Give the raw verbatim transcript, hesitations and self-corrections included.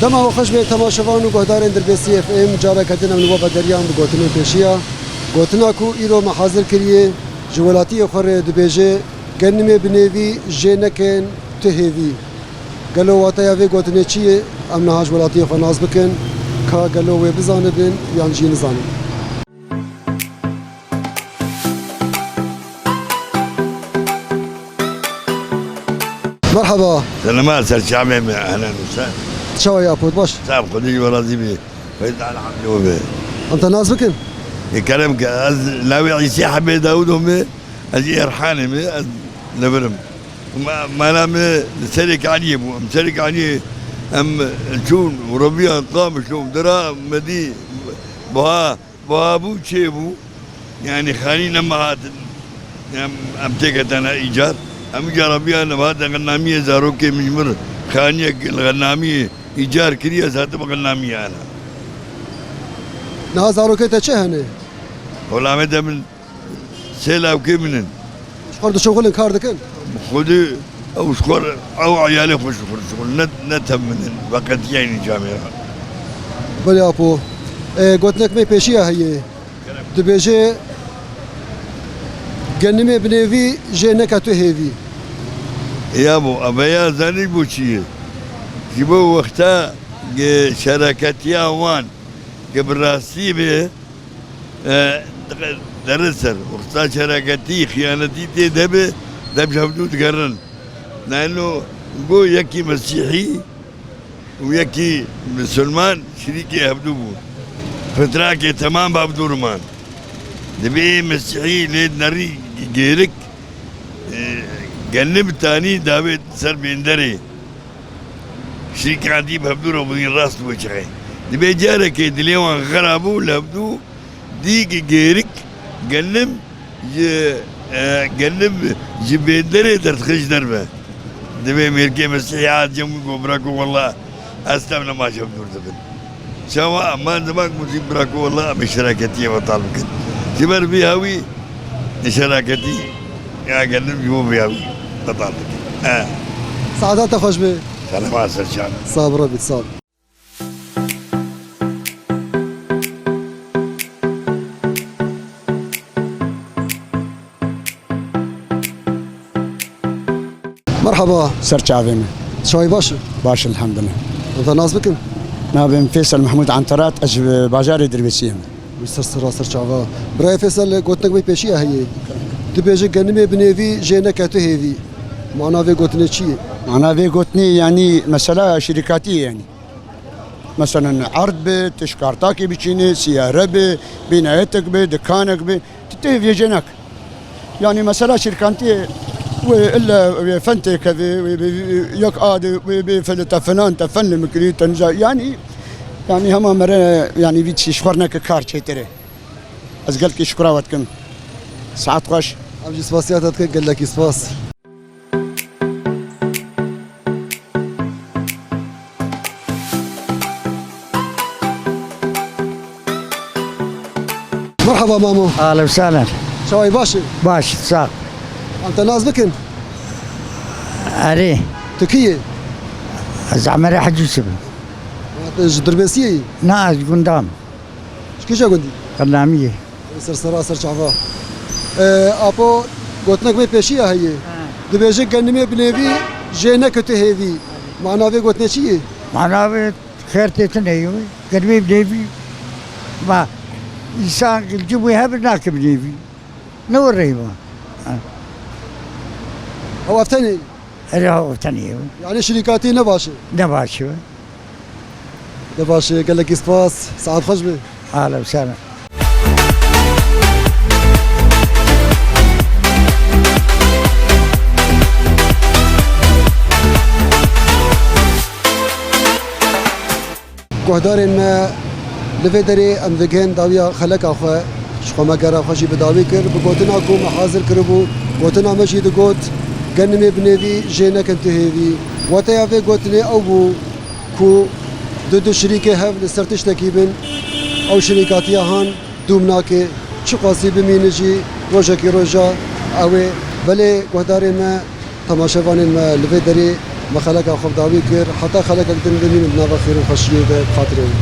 Dema we xweş be temaşevan û guhdarên Dirbêsî F M, careke din em li we vederiyan bi gotinên pêşiya. Gotina ku îro me hazir kiriye, ji welatiyê xwe re dibêje, genimê bi nêvî jê nekin tu hêvî. Gelo wateya vê gotinê çi ye? Em niha ji welatiyê xwe nas bikin, ka gelo wê bizanibin yan jî nizanin. Merhaba. Selama, ser çavê me, ehlen û sehlen. Çawa ya pot baş? Sağ ol, Xwedê ji we razî be. Xwedê Teala hemdê we be. Em te nas bikin? Ê kerem ke, ez lawê Îsê Hebê Dawûdo me, ez jî Erhanê me, ez li vir im. Ma-, mala me li Serê Kaniyê bû. Em Serê Kaniyê, em çûn, robiyan, Qamişlo, dira me dî, buha, buha bû, çê bû. Yani xanî nema hatin. Em, em têketene îcar. Em îcar biyan nema hatin, xennamiyê zarokê min ji mir xaniyek li xennamiyê îcar kiriye, ez hatim xennamiyê ana. Niha zarokê te çi hene? Wela me de min Sê lawkê min in. Ji xwe dişixulin, kar dikin? Xwedê ew ji xwe, ew eyalê xwe ji xwe dişixulin. Ne, ne tev min in. Veqetiyayî camêran. Belê apo. E, gotinek me pêşiya heye. Dibêje, genimê bi nêvî jê neke tu hêvî. Ya bo, ev ya zanî bo çi ye? Ji bo wexta, e, şereketiya wan, ke bi rastî be, E, dere ser, wexta şereketî, xiyanetî tê de be, dem ji hevdû digerin. Nano go yekî mesîhî û yekî misilman şirîkê hevdû bûn. Fitrakê temam bi hevdû riman. Dibê mesîhî lê nerî gêrik, e, genî bi tanî davê ser bênderê. Şirîkatî bi hevdû re bûyî rast bû çixê. Dibê carekê dilê wan xera bû, li hevdû dî gêrik genim ji, e, genim ji bênderê derdixin ji derve. Dibê mêrkê Mesîhî hat cem wî got, "Bira ku wela ez tev nema ji hevdû re dibin." Çawa? Em dibak muzîk bira ku wela em ê şeraketiyê betal bikin. Ji ber vî hawî şeraketî ya genim ji bo vî hawî betal bikin. E. Saeta te xweş be. Selamat ser çavan. Sağ ol, Rabbit, sağ ol. Merhaba. Ser çavê me. Çawa yî, baş î? Baş, elhamdülillah. Em te nas bikin? Navê min Fêsel Mehmûd Antarat, ez ji bajarê Dirbêsiyê me. Wî ser sera ser çava. Birayê Fêsel, gotinek me pêşiya heye. Dibêje genimê bi nêvî jê neke tu hêvî. Mana vê gotinê çi ye? Mana vê gotinê, yanî mesela şirîkatî ye yanî. Meselen erd bi, tu ji kartakê biçînî, siyare bi, bîneyetek bi, dikanek bi, tu tê vêjê nak. Yanî mesela şirkantiyê wê ille wê fen têkevê, wê bi yek adê, wê bê fele te filan, te fen li min kirî, te nîza, yanî, yanî hema mere, yanî vî tişî ji xwe neke kar çêtir e. Ez gelkî şukra we dikim. Saet xweş. Em jî spasiya te dikin, gelekî spas. Merhaba mamo. Ahlen sahlen. Çawa yî, baş î? Baş, sağ. Em te nas bikin? Erê. Tu kî yî? Ez Emerê Hecî Yusuf im. Ji Dirbêsiyê yî? Na, ez gunda me. Ji kîja gundî? Qelamiyê. Ser sera ser çava. E, apo, gotinek me pêşiya heye. Ha. Dibêje genimê bi nêvî jê neke tu hêvî. Mana vê gotinê çi ye? Mana vê xêr tê tune ye. Genimê bi nêvî. Ma, însan cibû hebe nake bi nêvî. Ne were ma. Ha. Ew ev tenê? Erê, ew tenê ye. Yani şirîkatî ne baş e? Ne baş e. Ne baş e, gelekî spas. Saet xweş be. Ahlen sahlen. Guhdarên me, li vê derê em digihên dawiya xeleka xwe, ji xwe me gera xwe jî bi dawî kir. Bi gotina ku me hazir kiribû, gotina me jî digot, genimê bi nêvî jê nekin tu hêvî. Wateya vê gotinê ew bû ku Du du şirîkê hev li ser tiştekî bin, ew şirîkatiya han dûm nake, çiqasî bimîne jî rojekî roja ew ê. Belê guhdarê me, temaşevanên me li vê derê me xeleka xwe bi dawî kir, heta xelekek din bimînin di nava xêr û xweşiyê de bi xatirê wî.